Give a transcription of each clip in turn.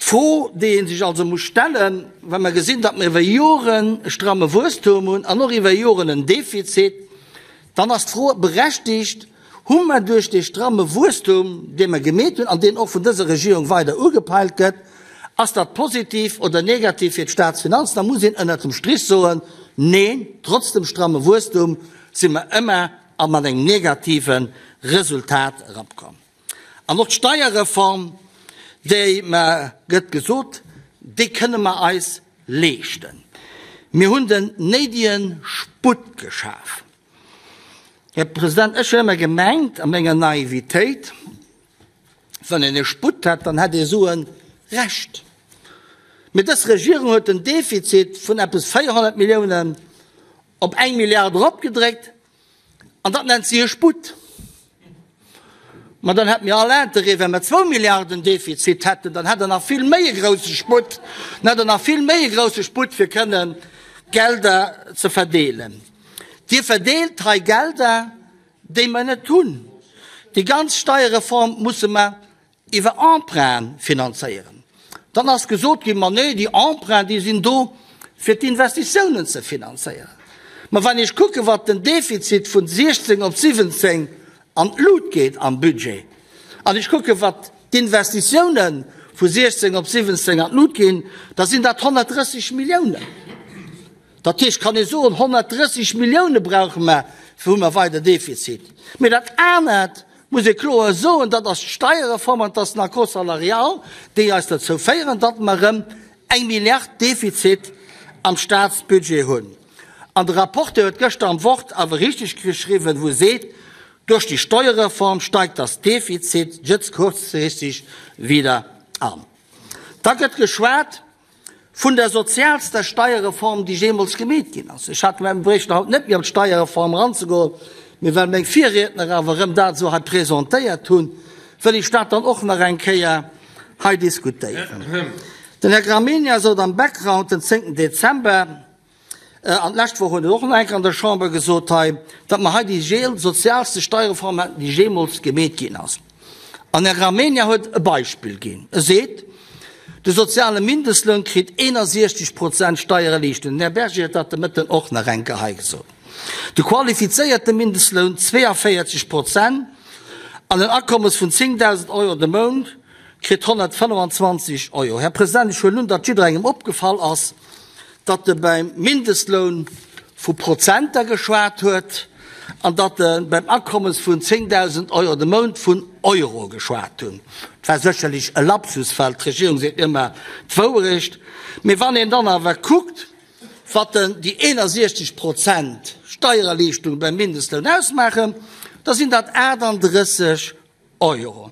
D'Fro, déi ee sech also muss stellen, wa mer gesinn, datt mer iwwer Joren e stramme Wuesstum hunn an och iwwer Joren en Defizit, dann ass d'Fro berechtigt, Hu mer duerch dee stramme Wuesstum, dee mer gemeet hunn an deen och vun dëser Regierung weider ugepeilt gëtt, ass dat positiv oder negativ fir d'Staatsfinanzen? Da muss een ënnert dem Strich soen, Neen, trotz dem stramme Wuesstum si mer ëmmer a mat engem negative Resultat erapkomm. An och d'Steierreform, déi mer gëtt gesot, déi kënne mer eis leeschten. Mir hunn den néidege Sputt geschaf. Här President, ech hunn ëmmer gemengt, a menger Naivitéit, wann een e Sputt hätt, dann hätt ee Suen Rescht. Mee dës Regierung huet den Defizit vun eppes 400 Milliounen op eng Milliard eropgedréckt, an dat nennt si e Sputt. Ma dann hätte mir all Interêt, wa mer zwou Milliarden Defizit hätten, dann hätt Der nach vill méi e grouse Sputt, dann hätt Der nach vill méi e grouse Sputt, fir kënnen Gelder ze verdeelen. Dir verdeelt hei Gelder, déi mer net hunn. Déi ganz Steierreform musse mer iwwer Emprunte finanzéieren. Dann ass gesot ginn, ma nee, déi Emprunten, déi sinn do, fir d'Investitiounen ze finanzéieren. Ma wann ech kucken, wat den Defizit vun 16 op 17 an d'Lut geet am Budget, an ech kucken, wat d'Investitiounen vu 16 op 17 an d'Lut ginn, da sinn dat 130 Milliounen. Dat heescht, kann ee soen, 130 Millioune brauche mer, fir hu mer weider Defizit. Mee dat anert muss ee kloer soen, dat ass d'Steierreform an dat ass den Accord salarial, déi eis dozou féieren, datt mer erëm eng Milliard Defizit am Staatsbudget hunn. An de Rapporteur huet gëschter am Wort awer richteg geschriwwen, wou e seet, Durch die Steuerreform steigt das Defizit jetzt kurzfristig wieder an. Da gëtt geschwat Vun der sozialster Steierreform, déi jeemools gemeet ginn ass. Ech hat mir bréichten haut net méi op d'Steierreform eranzegoen, mee well meng Virriedner awer erëm dat esou hei presentéiert hunn, wëll ech dat dann och nach eng Kéier hei diskutéieren. Den Här Gramegna sot am Background den 10. Dezember, An d'lescht Woch huet en och nach eng Kéier an der Chamber gesot hei, datt mer hei déi sozialste Steierreform hätten, déi jeemools gemeet ginn ass. An Här Gramegna huet e Beispill ginn. E seet, de soziale Mindestloun kritt 61 Prozent Steiererliichterung. Den Här Berger huet dat de Mëtten och nach eng Kéier hei gesot. De qualifizéierte Mindestloun 42 Prozent an en Akommes vun 10.000 Euro de Mount kritt 125 Euro. Här President, ech huelen un, datt jidderengem opgefall ass, datt e beim Mindestloun vu Prozenter geschwat huet an datt e beim Akommes vun 10.000 Euro de Mount vun Euro geschwat hunn. Dat war sécherlech e Lapsus, well d'Regierung seet ëmmer d'Wouerecht. Mee wann een dann awer kuckt, wat déi 61 Prozent Steiererliichtung beim Mindestloun ausmaachen, da sinn dat 38 Euro.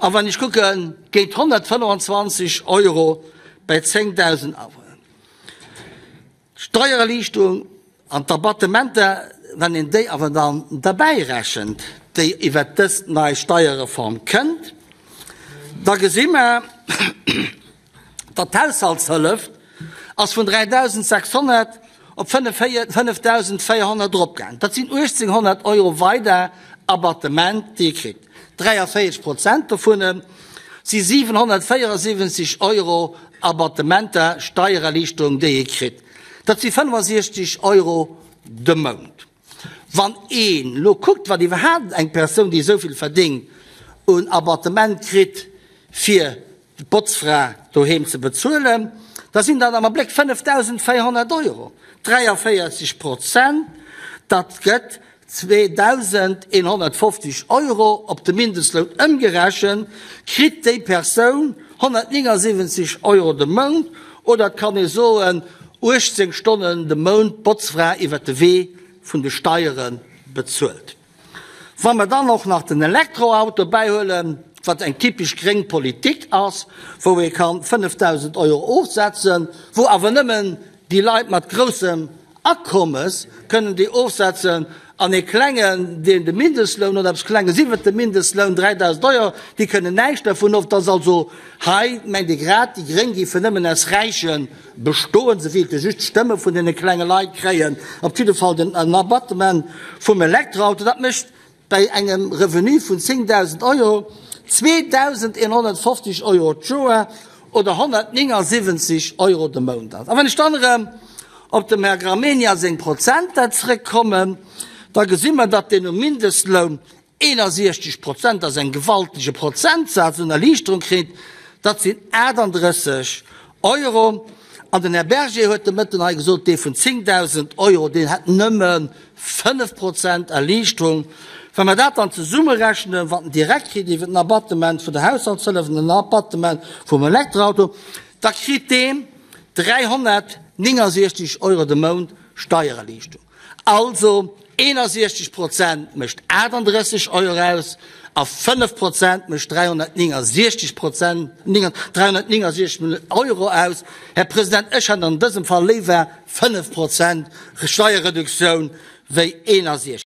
A wann ech kucken, géint 125 Euro bei 10.000 Awunner. D'Steiererliichterung an d'Abattementer, wann een déi awer dann derbäi rechent, déi iwwert dës nei Steierreform kënnt, da gesi mer, datt d'Haushaltshëllef ass vun 3.600 op 5.400 eropgaangen. Dat sinn 1.800 Euro weider Abattement, déi ee kritt. 43 Prozent dovun si 774 Euro Abattementer, Steiererliichterung, déi ee kritt. Dat si 65 Euro de Mount. Wann een elo kuckt, wat iwwerhaapt eng Persoun, déi esou vill verdéngt, un Abattement kritt fir d'Botzfra doheem ze bezuelen, da sinn dat am Abléck 5.400 Euro, 43 Prozent, dat gëtt 2.150 Euro op de Mindestloun ëmgerechent, kritt déi Persoun 179 Euro de Mount, oder et kann ee soen 18 Stonnen de Mount d'Botzfra iwwert de Wee vun de Steiere bezuelt. Wa mer dann och nach den Elektroauto bäihuelen, wat eng typesch gréng Politik ass, wou ee kann 5.000 Euro ofsetzen, wou awer nëmmen déi Leit mat groussem Akommes kënnen déi ofsetzen an ee klengen, deen de Mindestloun oder eppes Klenges iwwert dem Mindestloun, 3.000 Euro, déi kënnen näischt dervun of. Dat ass also hei, mengt ee grad, déi Gréng géifen nëmmen aus Räiche Bestoen, se wéilte just d'Stëmme vun deene klenge Leit kréien. Op jidde Fall den Abattement vum Elektroauto, dat mécht bäi engem Revenu vun 10.000 Euro 2.150 Euro d'Joer. oder 179 Euro de Mount ass. A wann ech dann erëm op dem Här Gramegna seng Prozenter zrëckkommen, da gesi mer, datt deen um Mindestloun 61 Prozent, dat ass en gewaltege Prozentsaz, un Erliichterung kritt, dat sinn 38 Euro. An den Här Berger huet de Mëtten hei gesot, dee vun 10.000 Euro, deen hätt nëmme 5 Prozent Erliichterung. Wa mer dat dann zesummerechnen, wat en direkt kritt iwwer den Abattement vun der Haushaltshëllef an den Abattement vum Elektroauto, da kritt deen 369 Euro de Mount Steiererliichterung. Also 61 Prozent mécht 38 Euro aus a 5 Prozent mécht 369 Prozent, 369 Euro aus. Här President, ech hätt an dësem Fall léiwer 5 Prozent Steierreduktioun wéi 61.